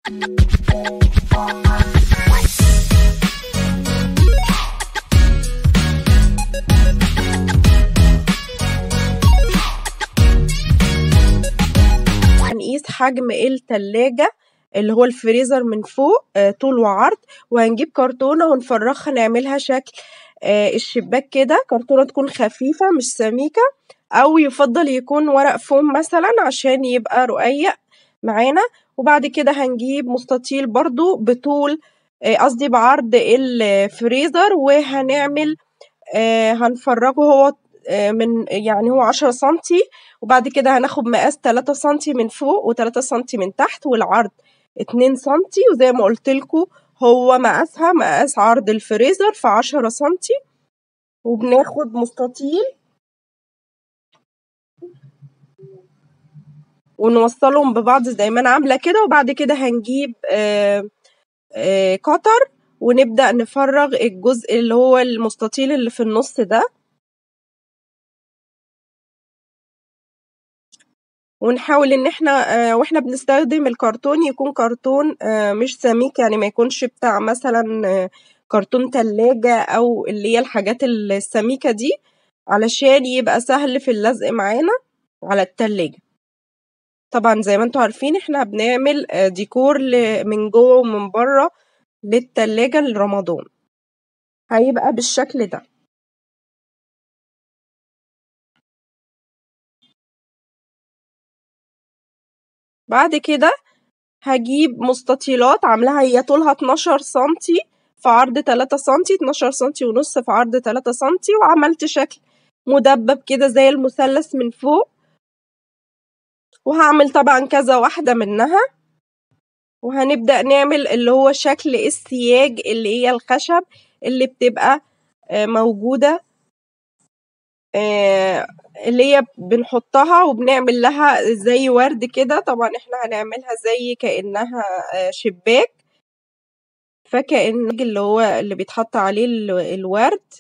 هنقيس حجم التلاجة اللي هو الفريزر من فوق طول وعرض، وهنجيب كرتونة ونفرغها نعملها شكل الشباك كده، كرتونة تكون خفيفة مش سميكة، أو يفضل يكون ورق فوم مثلا عشان يبقى رقيق معانا. وبعد كده هنجيب مستطيل برضو بطول قصدي بعرض الفريزر، وهنعمل هنفرغه هو من يعني هو 10 سنتي، وبعد كده هناخد مقاس 3 سنتي من فوق و3 سنتي من تحت، والعرض 2 سنتي، وزي ما قلت لكم هو مقاسها مقاس عرض الفريزر في 10 سنتي. وبناخد مستطيل ونوصلهم ببعض زي ما انا عامله كده، وبعد كده هنجيب قطر ونبدأ نفرغ الجزء اللي هو المستطيل اللي في النص ده، ونحاول ان احنا واحنا بنستخدم الكرتون يكون كرتون مش سميك، يعني ما يكونش بتاع مثلا كرتون تلاجة او اللي هي الحاجات السميكة دي، علشان يبقى سهل في اللزق معانا على التلاجة. طبعا زي ما انتوا عارفين احنا بنعمل ديكور من جوه ومن بره للتلاجة لرمضان، هيبقى بالشكل ده. بعد كده هجيب مستطيلات عاملاها هي طولها 12 سنتي في عرض 3 سنتي، 12 سنتي ونص في عرض 3 سنتي، وعملت شكل مدبب كده زي المثلث من فوق، وهعمل طبعا كذا واحدة منها. وهنبدأ نعمل اللي هو شكل السياج اللي هي الخشب اللي بتبقى موجودة اللي هي بنحطها وبنعمل لها زي ورد كده. طبعا احنا هنعملها زي كأنها شباك، فكأن اللي هو اللي بيتحط عليه الورد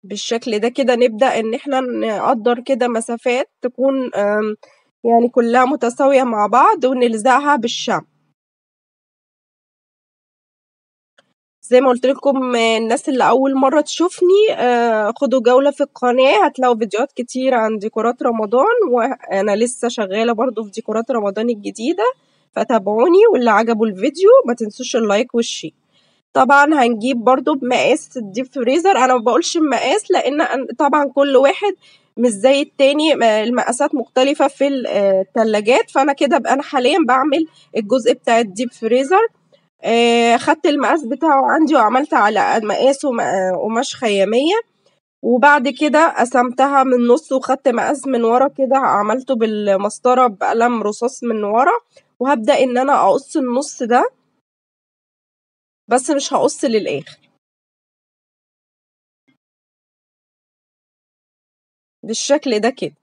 بالشكل ده كده. نبدأ ان احنا نقدر كده مسافات تكون يعني كلها متساوية مع بعض، ونلزقها بالشمع. زي ما قلت لكم الناس اللي اول مرة تشوفني خدوا جولة في القناة، هتلاقوا فيديوهات كتير عن ديكورات رمضان، وانا لسه شغالة برضو في ديكورات رمضان الجديدة، فتابعوني. واللي عجبه الفيديو ما تنسوش ال like وال share. طبعا هنجيب برضو بمقاس ال deep freezer، انا ما بقولش بمقاس لان طبعا كل واحد مش زي التاني، المقاسات مختلفة في التلاجات، فانا كده انا حاليا بعمل الجزء بتاع ال deep freezer. خدت المقاس بتاعه عندي وعملت على مقاسه قماش خيامية، وبعد كده قسمتها من النص وخدت مقاس من ورا كده عملته بالمسطرة بقلم رصاص من ورا، وهبدأ ان انا اقص النص ده بس مش هقص للاخر بالشكل ده كده.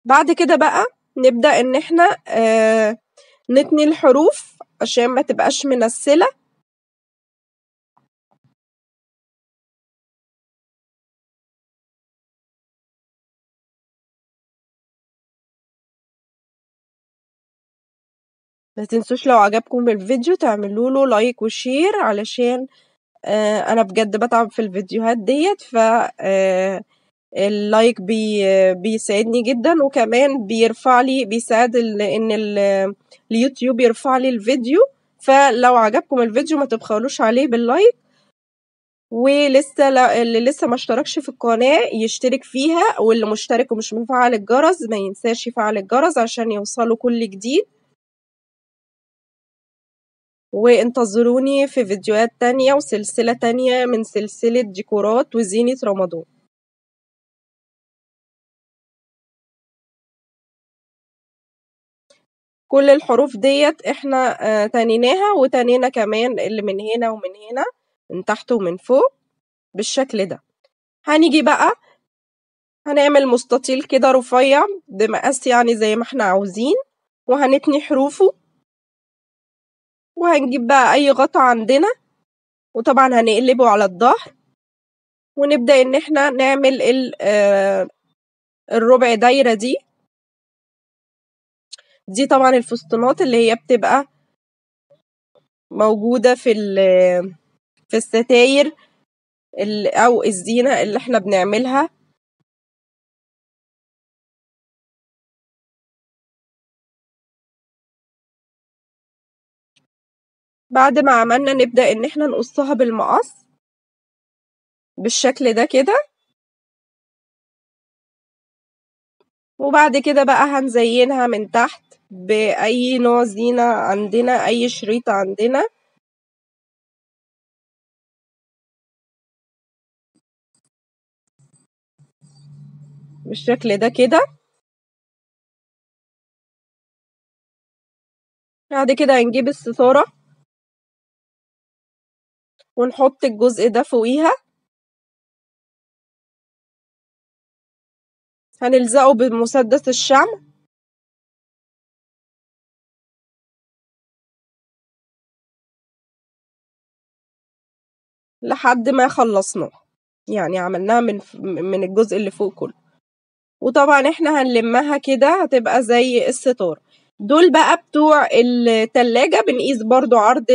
بعد كده بقى نبدأ ان احنا نتني الحروف عشان ما تبقاش منسلة. ما تنسوش لو عجبكم الفيديو تعملوا له like و share، علشان انا بجد بتعب في الفيديوهات ديت، ف ال like بيساعدني جدا، وكمان بيرفع لي، بيساعد ان اليوتيوب يرفع لي الفيديو. فلو عجبكم الفيديو ما تبخلوش عليه بال like، ولسه اللي لسه ما اشتركش في القناة يشترك فيها، واللي مشترك ومش مفعل الجرس ما ينساش يفعل الجرس عشان يوصلوا كل جديد. وانتظروني في فيديوهات تانية وسلسلة تانية من سلسلة ديكورات وزينة رمضان. كل الحروف ديت احنا تنيناها، وتنينا كمان اللي من هنا ومن هنا، من تحت ومن فوق بالشكل ده. هنيجي بقى هنعمل مستطيل كده رفيع بمقاس يعني زي ما احنا عاوزين، وهنتني حروفه، وهنجيب بقى اي غطا عندنا، وطبعا هنقلبه على الظهر، ونبدأ ان احنا نعمل الربع دايرة دي. دي طبعا الفسطونات اللي هي بتبقى موجودة في الستاير أو الزينة اللي احنا بنعملها. بعد ما عملنا نبدأ إن احنا نقصها بالمقص بالشكل ده كده، وبعد كده بقى هنزينها من تحت بأي نوع زينة عندنا، أي شريط عندنا. بالشكل ده كده. بعد كده هنجيب الستارة ونحط الجزء ده فوقيها، هنلزقه بمسدس الشمع. لحد ما خلصناه، يعني عملناها من الجزء اللي فوق كله. وطبعا احنا هنلمها كده هتبقى زي الستارة. دول بقى بتوع التلاجة، بنقيس برضو عرض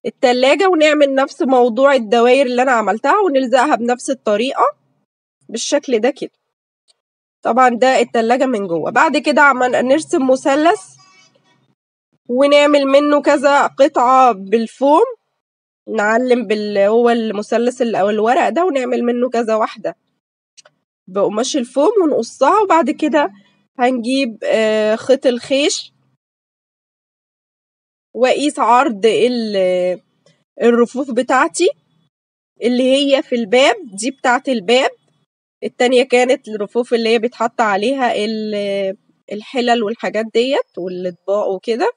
التلاجة ونعمل نفس موضوع الدوائر اللي انا عملتها ونلزقها بنفس الطريقة بالشكل ده كده. طبعا ده التلاجة من جوه. بعد كده عملنا نرسم مثلث ونعمل منه كذا قطعة بالفوم، نعلم هو المثلث او الورق ده، ونعمل منه كذا واحدة بقماش الفوم ونقصها. وبعد كده هنجيب خيط الخيش واقيس عرض الرفوف بتاعتي اللي هي في الباب، دي بتاعت الباب. التانية كانت الرفوف اللي هي بيتحط عليها الحلل والحاجات ديت والاطباق وكده،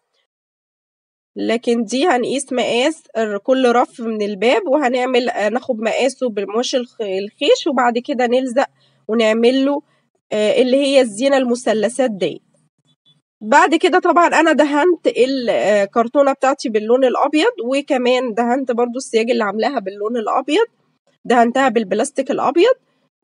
لكن دي هنقيس مقاس كل رف من الباب، وهنعمل ناخد مقاسه بالموش الخيش، وبعد كده نلزق ونعمل له اللي هي الزينة المثلثات دي. بعد كده طبعا انا دهنت الكرتونة بتاعتي باللون الابيض، وكمان دهنت برضو السياج اللي عاملاها باللون الابيض، دهنتها بالبلاستيك الابيض.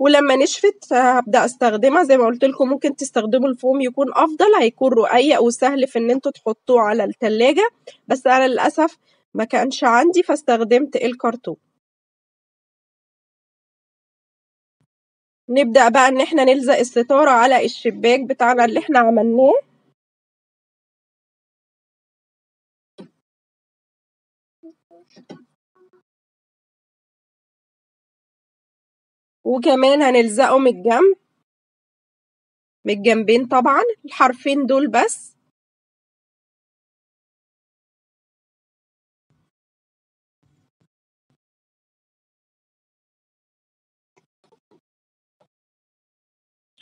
ولما نشفت هبدأ استخدمها زي ما قلت لكم. ممكن تستخدموا الفوم يكون افضل، هيكون رقيق وسهل في ان انتوا تحطوه على التلاجة، بس انا للاسف ما كانش عندي فاستخدمت الكرتون. نبدأ بقى ان احنا نلزق الستارة على الشباك بتاعنا اللي احنا عملناه. وكمان هنلزقه من الجنب، من الجنبين طبعا، الحرفين دول بس.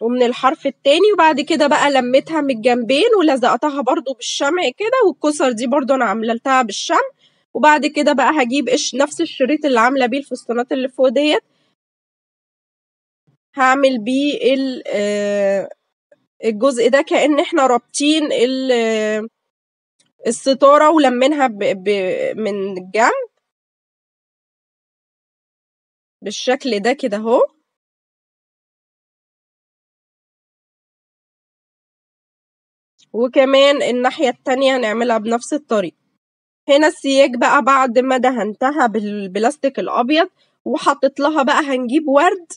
ومن الحرف التاني. وبعد كده بقى لميتها من الجنبين ولزقتها برضو بالشمع كده، والكسر دي برضو انا عملتها بالشمع. وبعد كده بقى هجيب نفس الشريط اللي عامله بيه الفستانات اللي فوق ديت، هعمل بيه الجزء ده كأن احنا رابطين الستارة ولمينها من الجنب بالشكل ده كده اهو. وكمان الناحية التانية هنعملها بنفس الطريقة. هنا السياج بقى بعد ما دهنتها بالبلاستيك الأبيض وحطيت لها بقى، هنجيب ورد،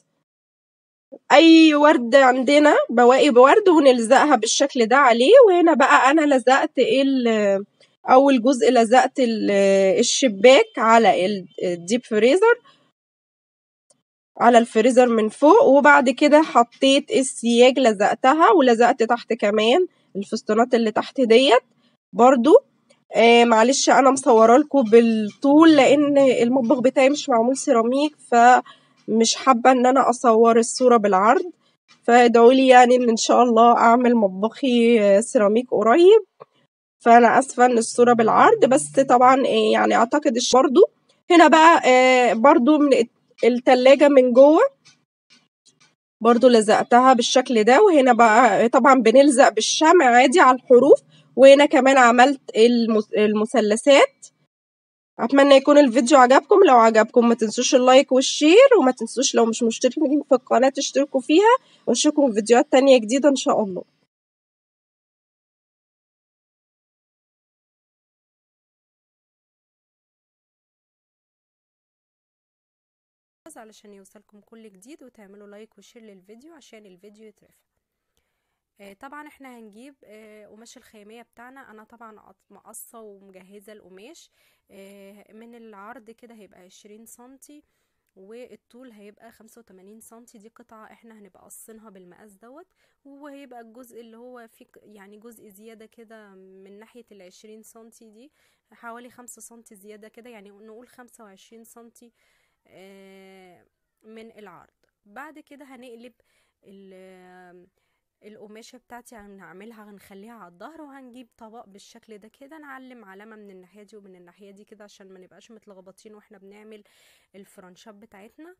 أي ورد عندنا بواقي بورد، ونلزقها بالشكل ده عليه. وهنا بقى أنا لزقت أول جزء، لزقت الشباك على ال deep freezer، على الفريزر من فوق. وبعد كده حطيت السياج لزقتها، ولزقت تحت كمان الفستانات اللي تحت ديت برضو. معلش انا مصوره لكم بالطول لان المطبخ بتاعي مش معمول سيراميك، فمش حابه ان انا اصور الصوره بالعرض، فادعوا لي يعني ان شاء الله اعمل مطبخي سيراميك قريب. فانا اسفه ان الصوره بالعرض، بس طبعا يعني اعتقد برضو هنا بقى برضو من التلاجة من جوه برضو لزقتها بالشكل ده. وهنا بقى طبعا بنلزق بالشمع عادي على الحروف. وهنا كمان عملت المثلثات. اتمنى يكون الفيديو عجبكم، لو عجبكم ما تنسوش ال like وال share، وما تنسوش لو مش مشتركين في القناة تشتركوا فيها، واشوفكم في فيديوهات تانية جديدة ان شاء الله. الجرس علشان يوصلكم كل جديد، وتعملوا like و share للفيديو عشان الفيديو يترفع. طبعا احنا هنجيب قماش الخيمية بتاعنا. انا طبعا مقصة ومجهزة القماش. من العرض كده هيبقى 20 سنتي والطول هيبقى 85 سنتي. دي قطعة احنا هنبقى قصينها بالمقاس دوت، وهيبقى الجزء اللي هو في يعني جزء زيادة كده من ناحية 20 سنتي دي حوالي 5 سنتي زيادة كده، يعني نقول 25 سنتي من العرض. بعد كده هنقلب القماشة بتاعتي، هنعملها هنخليها على الظهر، وهنجيب طبق بالشكل ده كده، نعلم علامة من الناحية دي ومن الناحية دي كده عشان ما نبقاش متلخبطين واحنا بنعمل الفرنشات بتاعتنا.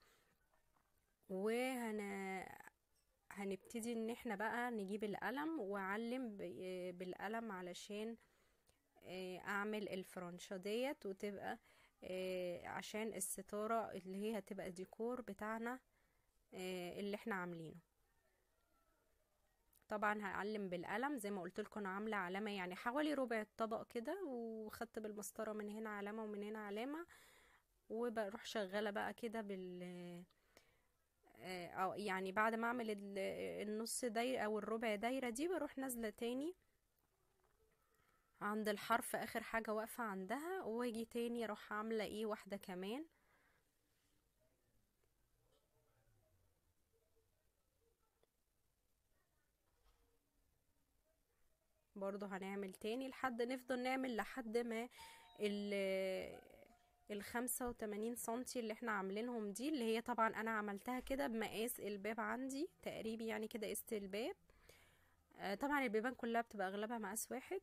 هنبتدي ان احنا بقى نجيب القلم واعلم بالقلم علشان اعمل الفرنشة ديت، وتبقى عشان الستارة اللي هي هتبقى ديكور بتاعنا اللي احنا عاملينه. طبعا هعلم بالقلم زي ما قلت لكم، انا عامله علامة يعني حوالي ربع الطبق كده، وخدت بالمسطره من هنا علامة ومن هنا علامة، وبروح شغالة بقى كده بال او يعني بعد ما اعمل النص دايرة او الربع دايرة دي بروح نازله تاني عند الحرف اخر حاجة واقفة عندها، واجي تاني اروح عامله ايه واحدة كمان. برضو هنعمل تاني لحد نفضل نعمل لحد ما 85 سنتي اللي احنا عاملينهم دي، اللي هي طبعا انا عملتها كده بمقاس الباب عندي تقريبي، يعني كده قست الباب. طبعا البيبان كلها بتبقى اغلبها مقاس واحد.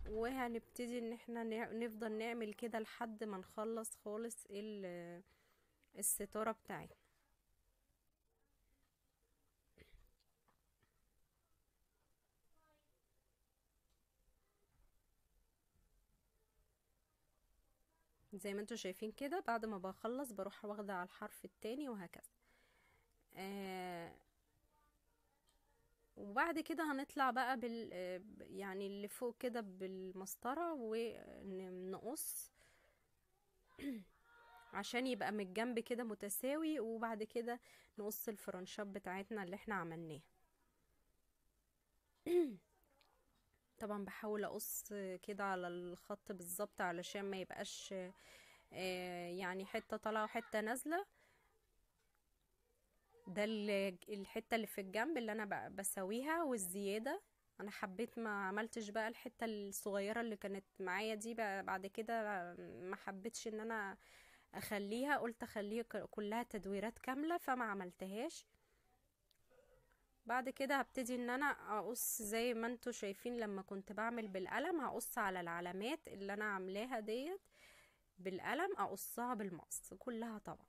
وهنبتدي ان احنا نفضل نعمل كده لحد ما نخلص خالص الستارة بتاعتنا. زي ما انتوا شايفين كده بعد ما بخلص بروح واخده على الحرف التاني وهكذا. وبعد كده هنطلع بقى بال يعني اللي فوق كده بالمسطره ونقص عشان يبقى من الجنب كده متساوي، وبعد كده نقص الفرنشات بتاعتنا اللي احنا عملناها. طبعا بحاول اقص كده على الخط بالظبط علشان ما يبقاش يعني حتة طالعه وحتة نازله. ده الحتة اللي في الجنب اللي انا بسويها والزيادة. انا حبيت ما عملتش بقى الحتة الصغيرة اللي كانت معايا دي بعد كده ما حبيتش ان انا اخليها، قلت اخليها كلها تدويرات كاملة فما عملتهاش. بعد كده هبتدي ان انا اقص زي ما انتوا شايفين لما كنت بعمل بالقلم، هقص على العلامات اللي انا عاملاها ديت بالقلم، اقصها بالمقص كلها. طبعا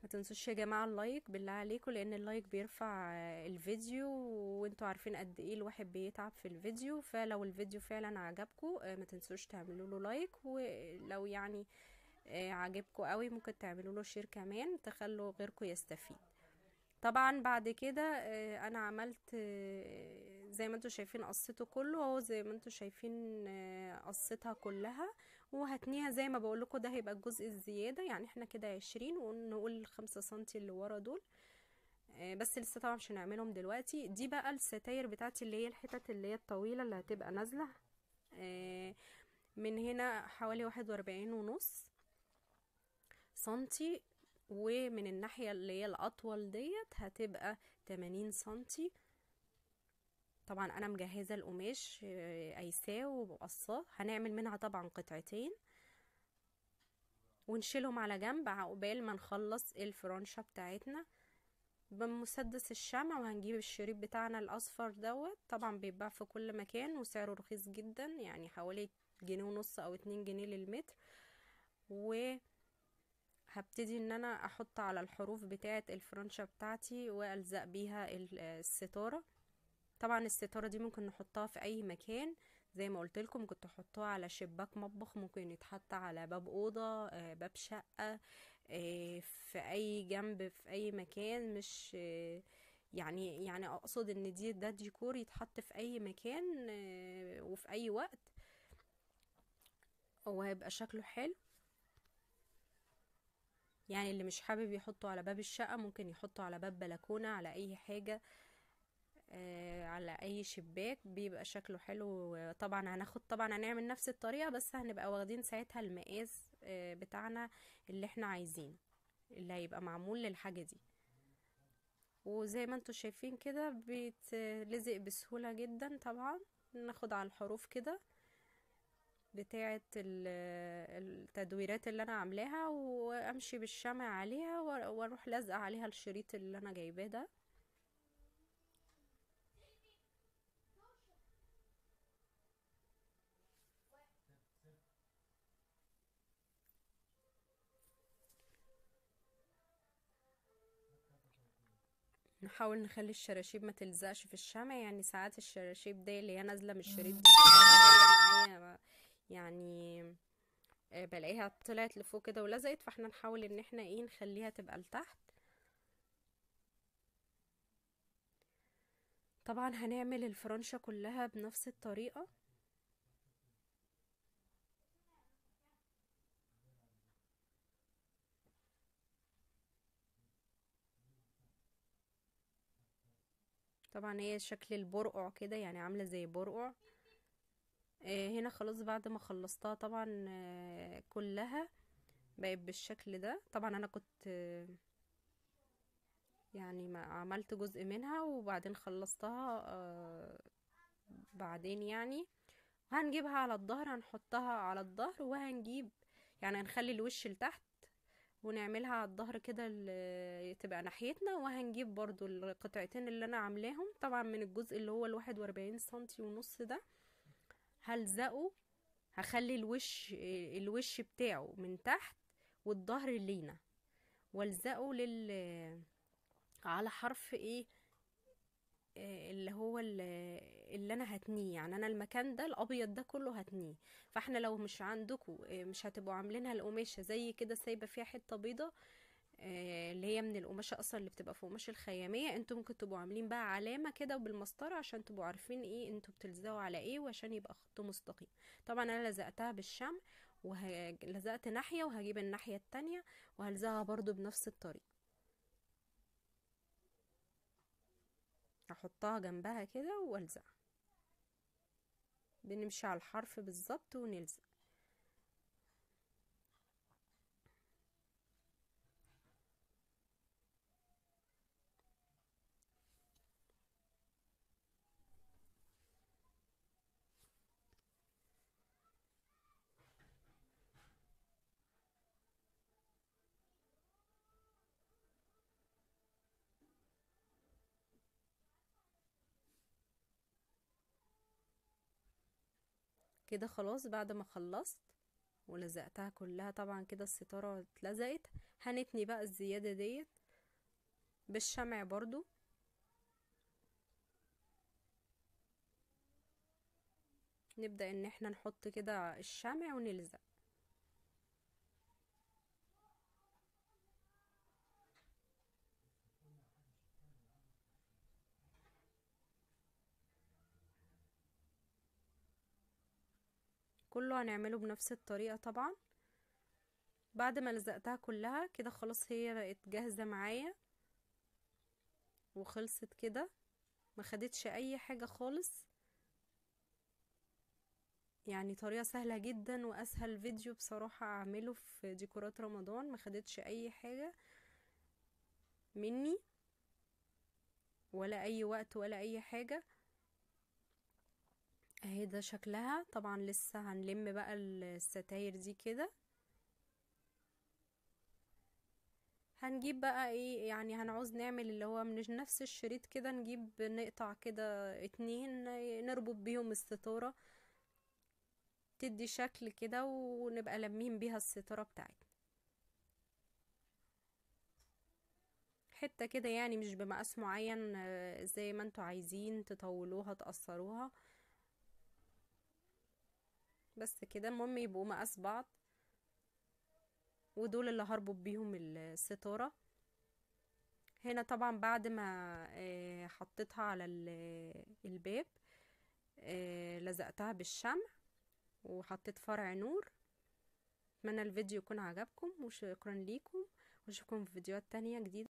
ما تنسوش يا جماعة ال like بالله عليكم، لان ال like بيرفع الفيديو، وانتوا عارفين قد ايه الواحد بيتعب في الفيديو. فلو الفيديو فعلا عجبكم ما تنسوش تعملوا له like، ولو يعني عجبكم قوي ممكن تعملوا له share كمان تخلوا غيركم يستفيد. طبعا بعد كده انا عملت زي ما انتوا شايفين قصيته كله اهو، زي ما انتوا شايفين قصيتها كلها وهتنيها زي ما بقول لكم. ده هيبقى الجزء الزيادة، يعني احنا كده 20 ونقول 5 سنتي اللي ورا دول، بس لسه طبعا مش هنعملهم دلوقتي. دي بقى الستاير بتاعتي اللي هي الحتت اللي هي الطويلة اللي هتبقى نازله من هنا حوالي 41.5 سنتي، ومن الناحية اللي هي الأطول ديت هتبقى 80 سنتي. طبعا أنا مجهزة القماش قايساه ومقصاه، هنعمل منها طبعا قطعتين ونشيلهم على جنب عقبال ما نخلص الفرنشة بتاعتنا بمسدس الشمع. وهنجيب الشريط بتاعنا الأصفر دوت، طبعا بيتباع في كل مكان وسعره رخيص جدا، يعني حوالي 1.5 جنيه أو 2 جنيه للمتر. و هبتدي ان انا احط على الحروف بتاعه الفرنشة بتاعتي والزق بيها الستارة. طبعا الستارة دي ممكن نحطها في اي مكان زي ما قلت لكم، ممكن تحطوها على شباك مطبخ، ممكن يتحط على باب اوضة، باب شقه، في اي جنب، في اي مكان. مش يعني اقصد ان ده ديكور يتحط في اي مكان وفي اي وقت. وهيبقى شكله حلو. يعني اللي مش حابب يحطه على باب الشقة ممكن يحطه على باب بلكونة، على اي حاجة، على اي شباك، بيبقى شكله حلو. طبعا طبعا هنعمل نفس الطريقة، بس هنبقى واخدين ساعتها المقاس بتاعنا اللي احنا عايزينه، اللي هيبقى معمول للحاجة دي. وزي ما انتوا شايفين كده بيتلزق بسهولة جدا. طبعا ناخد على الحروف كده بتاعة التدويرات اللي انا عاملاها، وامشي بالشمع عليها واروح لازقة عليها الشريط اللي انا جايباه ده. نحاول نخلي الشراشيب ما تلزقش في الشمع، يعني ساعات الشراشيب دي اللي هي نازله من الشريط دي معايا يعني بلاقيها طلعت لفوق كده ولزقت، فاحنا نحاول ان احنا ايه نخليها تبقى لتحت. طبعا هنعمل الفرنشة كلها بنفس الطريقة. طبعا هي شكل البرقع كده، يعني عاملة زي برقع. هنا خلاص بعد ما خلصتها طبعا كلها بقت بالشكل ده. طبعا انا كنت يعني ما عملت جزء منها وبعدين خلصتها بعدين يعني هنجيبها على الظهر، هنحطها على الظهر، وهنجيب يعني هنخلي الوش لتحت ونعملها على الظهر كده تبقى ناحيتنا. وهنجيب برضو القطعتين اللي انا عاملاهم طبعا من الجزء اللي هو 41 سنتي ونص ده، هلزقه، هخلي الوش بتاعه من تحت والظهر لينا، والزقه على حرف ايه اللي هو اللي انا هتنيه. يعني انا المكان ده الابيض ده كله هتنيه، فاحنا لو مش عندكم مش هتبقوا عاملينها القماشه زي كده سايبه فيها حتة بيضة اللي هي من القماشه اصلا اللي بتبقى في قماش الخياميه، انتوا ممكن تبقوا عاملين بقى علامة كده بالمسطره عشان تبقوا عارفين ايه انتوا بتلزقوا على ايه، وعشان يبقى خط مستقيم. طبعا انا لزقتها بالشمع ولزقت ناحية، وهجيب الناحية التانية وهلزقها برضو بنفس الطريقة، هحطها جنبها كده والزقها. بنمشي على الحرف بالظبط ونلزق. كده خلاص بعد ما خلصت ولزقتها كلها طبعا كده الستارة اتلزقت. هنتني بقى الزيادة ديت بالشمع برضو. نبدأ ان احنا نحط كده الشمع ونلزق. كله هنعمله بنفس الطريقة. طبعا بعد ما لزقتها كلها كده خلاص هي بقت جاهزة معايا وخلصت كده، ما خدتش اي حاجة خالص. يعني طريقة سهلة جدا واسهل فيديو بصراحة اعمله في ديكورات رمضان، ما خدتش اي حاجة مني ولا اي وقت ولا اي حاجة. اهي ده شكلها. طبعا لسه هنلم بقى الستاير دي كده. هنجيب بقى ايه، يعني هنعوز نعمل اللي هو من نفس الشريط كده، نجيب نقطع كده 2 نربط بيهم الستارة تدي شكل كده، ونبقى لمين بيها الستارة بتاعتنا حتة كده، يعني مش بمقاس معين، زي ما انتوا عايزين تطولوها تقصروها بس كده، المهم يبقوا مقاس بعض. ودول اللي هربط بيهم الستارة. هنا طبعا بعد ما حطيتها على الباب، لزقتها بالشمع وحطيت فرع نور. اتمنى الفيديو يكون عجبكم، وشكرا ليكم، واشوفكم في فيديوهات تانية جديدة.